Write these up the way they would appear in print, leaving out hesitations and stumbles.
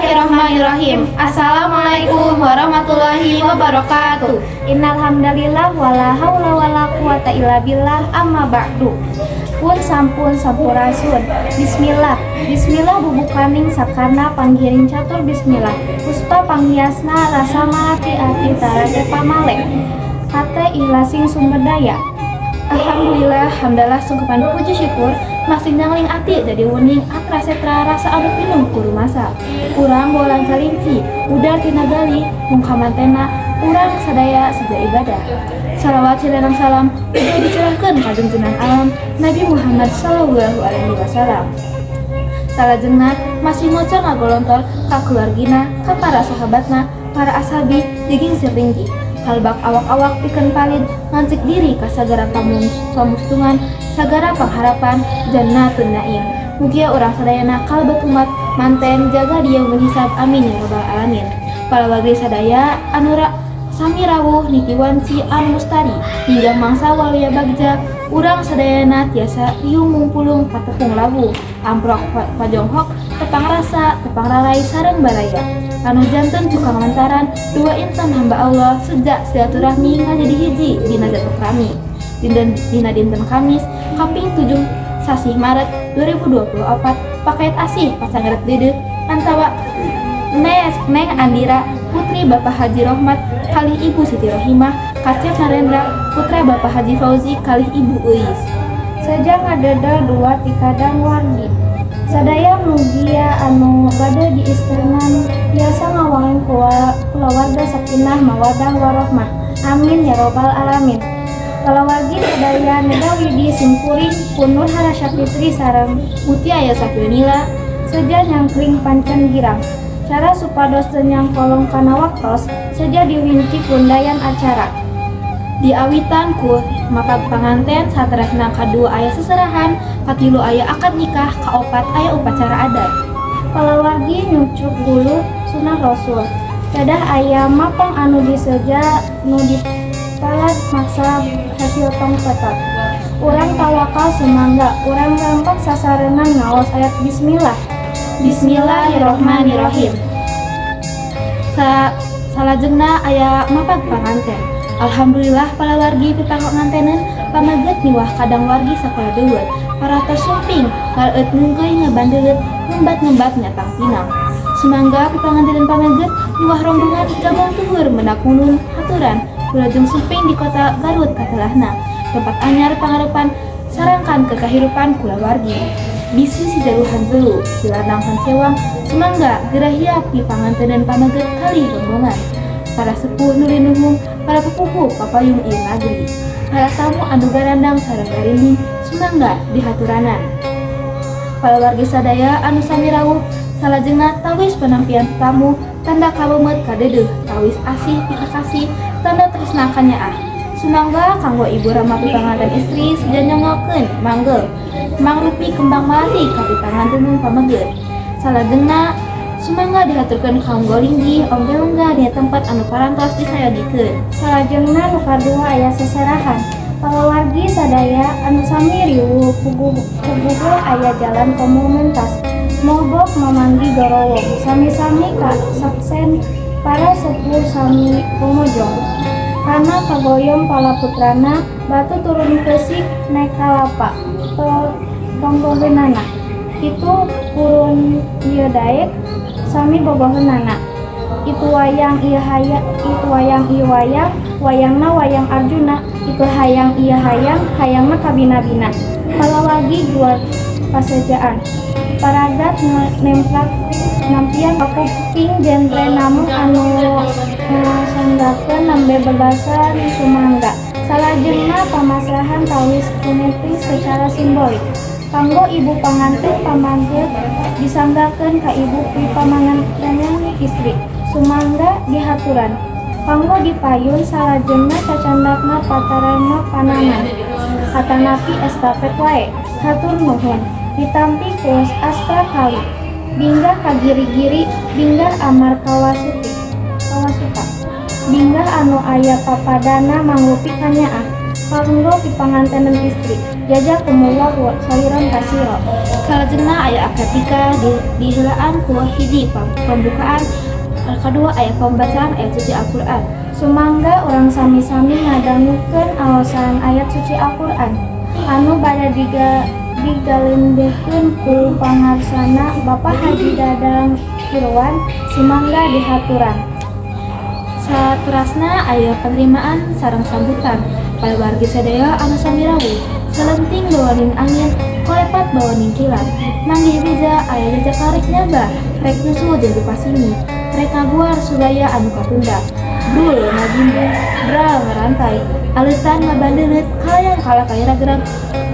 Bismillahirrahmanirrahim. Assalamualaikum warahmatullahi wabarakatuh. Innalhamdalillah wala haula wala quwata illa billah, amma ba'du. Pun sampun sampurasun. Bismillah. Bismillah bubukaning sakarna panggiring catur bismillah. Puspa panghiasna rasa malati ati tarate pamale. Kate ihlasing sumber daya. Alhamdulillah, hamdalah sungkepan puji syukur masih nyangling ati jadi wening atra setra rasa anu pinuh ku rumasa. Urang bolang calinci, udar tina gali, mung kamantena urang sadaya seja ibadah. Salawat silerang salam udah dicurahkeun ka junjungan alam Nabi Muhammad sallallahu alaihi wasallam. Salajengna masih ngocor ngagolontor ka keluargina, ka para sahabatna, para ashabi jiging sirlinggi. Kalbak awak-awak pikeun palid ngancik diri ka sagara pamustungan, sagara pangharapan jannatun naim. Mugia urang sadayana kalebet umat manten jaga di yaumil hisab, amin ya rabbal alamin. Para sadaya anu sami rawuh niti wanci anu mustari hingga mangsa waluya bagja, urang sadayana tiasa riung mungpulung patepung lawu amprok pajonghok tepang rasa tepang ralai sareng baraya anu janten cukang lantaran dua insan hamba Allah sejak silaturahmi ngajadi hiji dina jatuh rami dina dinten Kamis kaping 7 sasih Maret 2024, pakait asih pasangeret deudeuh antawa Neng Andira putri Bapak Haji Rohmat kalih Ibu Siti Rohimah, Kacep Narendra putra Bapak Haji Fauzi kalih Ibu Uis. Seja ngadedel dua ti kadang wargi. Sadaya mugia anu bade diistenan tiasa ngawangeng kulawarga sakinah mawadah warohmah. Amin ya robbal alamin. Kalawargi sadaya, Neda Widi simkuring pun Nur Harasya Fitri sareng Mutia Aya Safionila. Seja nyangkring pancen girang. Cara supados teu nyangkolong kana waktos, seja diwinci kundayan acara. Diawitan ku mapag panganten, saterasna kadua aya seserahan, katilu aya akad nikah, kaopat aya upacara adat. Palawargi, nyucuk gulu sunah rasul. Kedah aya mapang anu diseja nu dipalad maksa hasil tong petot. Urang tawakal sumangga, urang rampak sasarengan ngaos ayat bismillah. Bismillahirrohmanirrohim. Salajengna aya mapag panganten. Alhamdulillah, palawargi, pipangantenan pamaget miwah kadang wargi sakola deueut paratos sumping ngaleut neungkeuy ngabandeuleut ngembat-ngembat nyatang pinang. Sumangga pipangantenan pamaget miwah rombongan gabung tuhur menak munun haturan wilujeng sumping di kota Garut katelahna tempat anyar pangarepan sarangkan ke kahirupan kulawargi. Bisi si jaluhan jelu si lanang pancewang, sumangga gerah hiap pipangantenan pamaget kalih rombongan, para sepuh nu linuhung, para pupuhu papayung ieu nagri, para tamu anu garandang sareng garinding, sumangga dihaturanan. Palawargi sadaya anu sami rawuh, salajengna tawis penampian tamu tanda kabeumeut kadeudeuh, tawis asih pikakasih tanda tresna kanyaah. Sumangga kanggo ibu rama pipanganten istri seja nyonggokeun manggel mangrupi kembang melati ka pipanganten pameget. Salajengna sumangga dihaturkeun kanggo linggih ongge lenggah dina tempat anu parantos disayogikeun. Salajengna nu kadua aya seserahan. Palawargi sadaya anu sami riweuh, puguh aya jalan komo mentas. Mogok mamanggi gorowong sami-sami ka saksen para sepuh sami rumojong. Kana kagoyong pala putrana batu turun keusik naik kalapa tonggoheunana. Itu kurun ieu daek sami bogoheunana. Itu wayang ieu hayang, itu wayang ieu wayang, wayangna wayang Arjuna. Itu hayang ieu hayang, hayangna kabina-bina. Palawargi, juar pasejaan. Paragat nemplak nampian kuping genre namung anu ngasanggakeun nembe bebasan, sumangga. Salajengna pamasrahan tawis puneping secara simbolik. Kanggo ibu panganten pamanggil disanggakeun ka ibu pipanganten istri. Sumangga dihaturan. Kanggo dipayun salajengna cacandakna patarema panangan. Katanapi estafet wae. Hatur nuhun. Ditampi ku astra kali. Binggah ka giri-giri, binggah amar kawasuti. Kawasuta. Binggah anu aya papadana mangrupi kanyaah. Kanggo pipangantenan istri. Jazakumullahu khairan katsira. Salajengna aya akad nikah diheulaan ku hiji pembukaan, kedua aya pembacaan ayat suci Al-Qur'an. Sumangga urang sami-sami ngadangukeun aosan ayat suci Al-Qur'an anu bade digalendehkeun ku pangarsana Bapak Haji Dadang Irwan. Sumangga dihaturan. Saterasna aya penerimaan sareng sambutan para wargi sadaya anu sami rawuh. Salenting bawaning angin, kolepat bawaning kilat. Manggih beja aya jajaka rek nyaba, rek nyusul jeung dipasini, rek ngaguar sulaya anu katunda. Brul ngagimbung, bral ngarantai, aleutan ngabandeuleut, kalayang kalakay ragrag,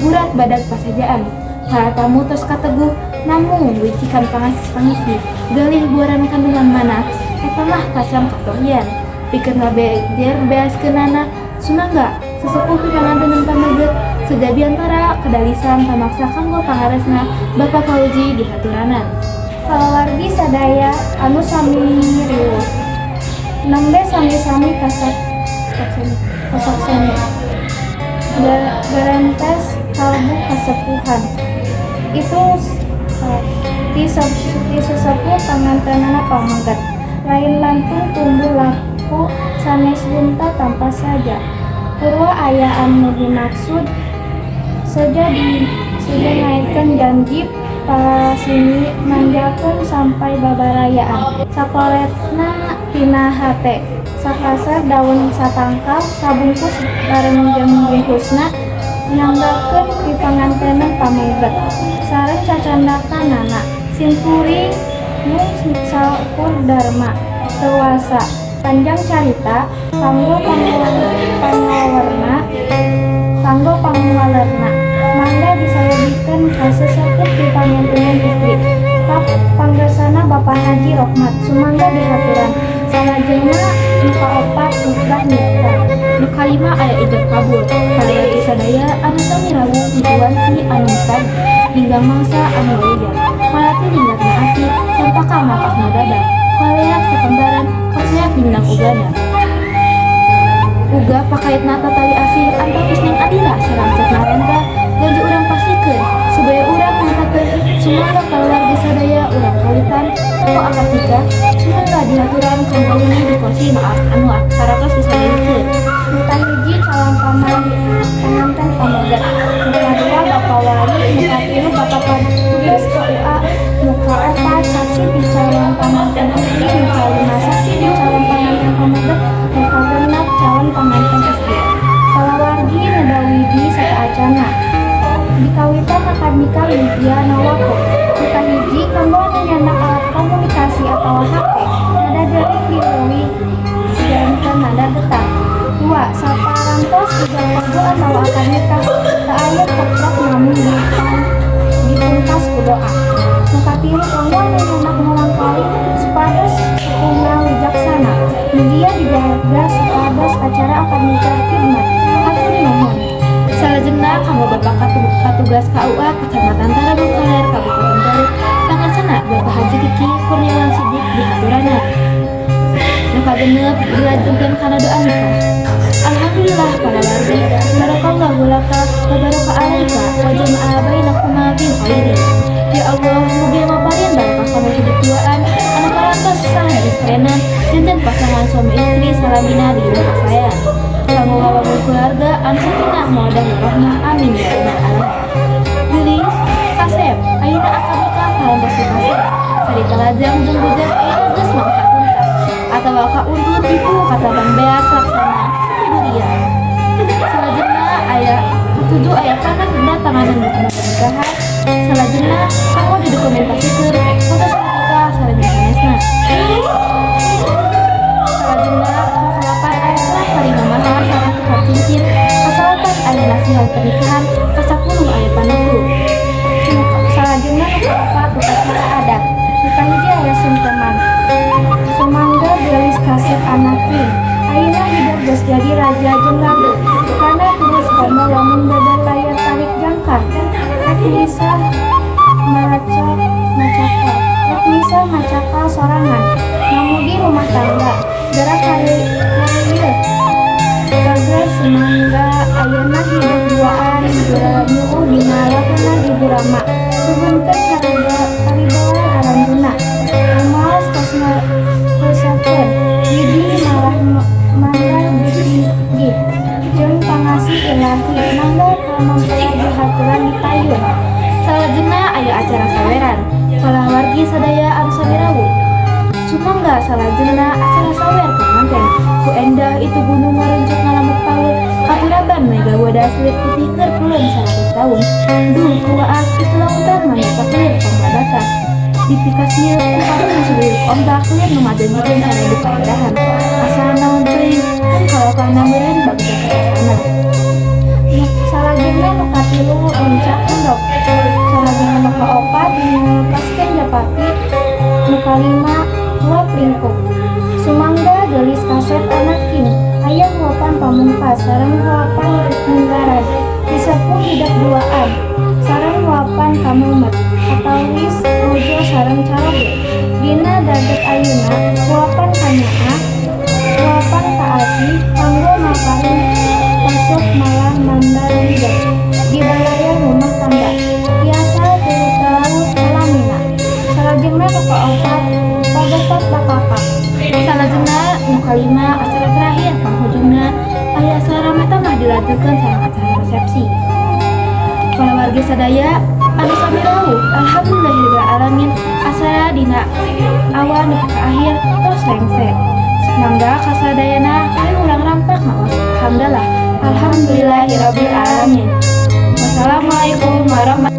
burat badag pasejaan. Para tamu tos kateguh, namung wicikan pangisi, galih buaran kandungan mana, eta mah kacang katohian. Pikeun ngabejer beaskeunana, sumangga sesepuh pipangantenan pameget sejabiantara kedalisan pamaksa kanggo pangaresna Bapak Fauzi dihaturanan. Kalawargi sadaya anu sami riweuh. Nembe sami-sami kasak kasakseni. Garentes kalbu kasepuhan. Itu ti sesepuh pangantenana pameget. Lain lantung tumbuh laku sanes bunta tanpa saja. Purwa aya anu dimaksud seja di seja ngaitkeun janji pasini manjakeun sampai babarayaan. Sakoletna tina hate. Sakasar daun satangkal sabungkus bareng jeung bungkusna nyanggakeun pipangantenan pameget. Sareng cacandakanana simkuring mung saukur darma teu wasa panjang carita kanggo pangawerna kanggo pangawalerna mangga disayogikeun ka sesepuh pipangantenan istri ka panggersana Bapak Haji Rohmat. Sumangga dihaturan. Salajengna nu kaopat, khutbah nikah. Nu kalima aya ijab kabul. Kalawargi sadaya anu sami rawuh dituanci anu mustadi hingga mangsa anu waluya. Malati linggatna ati, campaka makasna dada. Koleak sakembaran, kaseak bintang ugana. Uga pakaitna tatali asih antapis ning adila sareng Cep Narendra gaji urang pastikeun supaya urang ngangkatkeun. Sumangga kalawargi sadaya urang kawitan kanggo akad nikah. Sumangga dihaturan kanggo linggih di kursi anu taratos disayogikeun. Nu kahiji calon panganten pameget, nu kadua Bapak Wali, nu katilu Bapak Petugas KUA, nu kaopat saksi ti calon panganten istri, nu kalima saksi ti calon panganten pameget, nu kagenep calon panganten istri. Kalawargi nada widi sateuacanna. Dikawitan akad nikah Widya Nawako. Nu kahiji kanggo anu nyandak alat komunikasi atawa HP, nada delik dileuwih janten nada getar. Dua, saparantos ijab kabul atawa akad nikah teu aya keprok namung dipungkas ku doa. Nu katilu kanggo anu nyandak murangkalih supados sepuhna wijaksana. Mugia dijaga supados acara akad nikah khidmat. Hatur nuhun. Salajengna kanggo Bapak Katugas KUA Kecamatan Tarogong Kaler Kabupaten Garut pangarsana Bapak Haji Kiki Kurniawan Sidik dihaturanan. Nu kagenep dilajengkeun kana doa nikah. Alhamdulillah para wargi, barakallahu laka wa baraka alaika wa jama'a bainakuma fil khairi. Ya Allah, mugi maparin barakah kana hidup duaan anu parantos sah istrenan janten pasangan suami istri salamina di kasayan. Kanggo ngabangun keluarga anu sakinah mawaddah warahmah, amin ya rabbal alamin. Geulis kasep, ayeuna akad nikah parantos kasep. Sarita lajang jeung bujang ayeuna geus mangsa tuntas atawa kauntut tipu katabang beas laksana durian. Salajengna aya ketujuh aya panandatanganan dokumen pernikahan. Salajengna kanggo didokumentasikeun foto nikah sareng sanesna. Salajengna kakalapan aya serah tarima mahar sareng tukar cincin. Kasalapan aya nasihat pernikahan. Kasapuluh aya panutup. Salajengna nu kaopat upacara adat. Nu kahiji aya sungkeman. Sumangga geulis kasep anaking. Ayeuna hidup geus jadi raja jeung ratu. Kana terus komo lamun beber layar tarik jangkar. Rek misah maca macakal. Rek misah macakal sorangan. Ngamudi rumah tangga. Gerak hari ieu. Gagas Sumangga ayeuna hidep duaan nyuuh dina lakonan ibu rama. Suhunkeun karidoan aranjeunna. Rumaos tos ngeuseupkeun Widi malah mandar gigih jeung pangasih Ilahi. Mangga ka mempelai dihaturan di payun. Salajengna aya acara saweran. Kalawargi sadaya anu sami rawuh. Sumangga salajengna acara sawer panganten. Ku endah itu gunung ngaruncuk ngalamuk paul. Katuraban mega bodas lir putih keur pulun 100 tahun. Duh, kuwaas itu lautan mandetak lir tanpa batas. Dipikasieun ku karuhun sulirik ombak lir nu ngajanjikeun 1000 kaendahan. Asa naon teuing kan kalokana meureun bagja kasasana. Salajengna nu katilu uncak endog. Salajengna nu kaopat ngeuleupaskeun japati. Nu kalima huap lingkup. Sumangga geulis kasep anaking. Aya huapan pamungkas sareng huapan munggaran. Disepuh hidep duaan sareng huapan kameumeut atawis rojo sareng caroge. Dina daget ayeuna huapan kanyaah, huapan kaasih kanggo maparin pasok malah mandar hidep di balayan rumah tangga tiasa turut laut salamina. Salajengna nu kaopat pagetot bakakak. Salajengna nu kalima acara terakhir panghujungna aya acara ramah tamah dilanjutkeun sareng acara resepsi. Kalawargi sadaya anu sami rawuh, alhamdulillahirabbil alamin, acara dina awal nepi ka akhir tos rengse. Mangga kasadayana kami urang rampak maos hamdalah, alhamdulillahirabbil alamin. Wassalamualaikum warahmatullahi.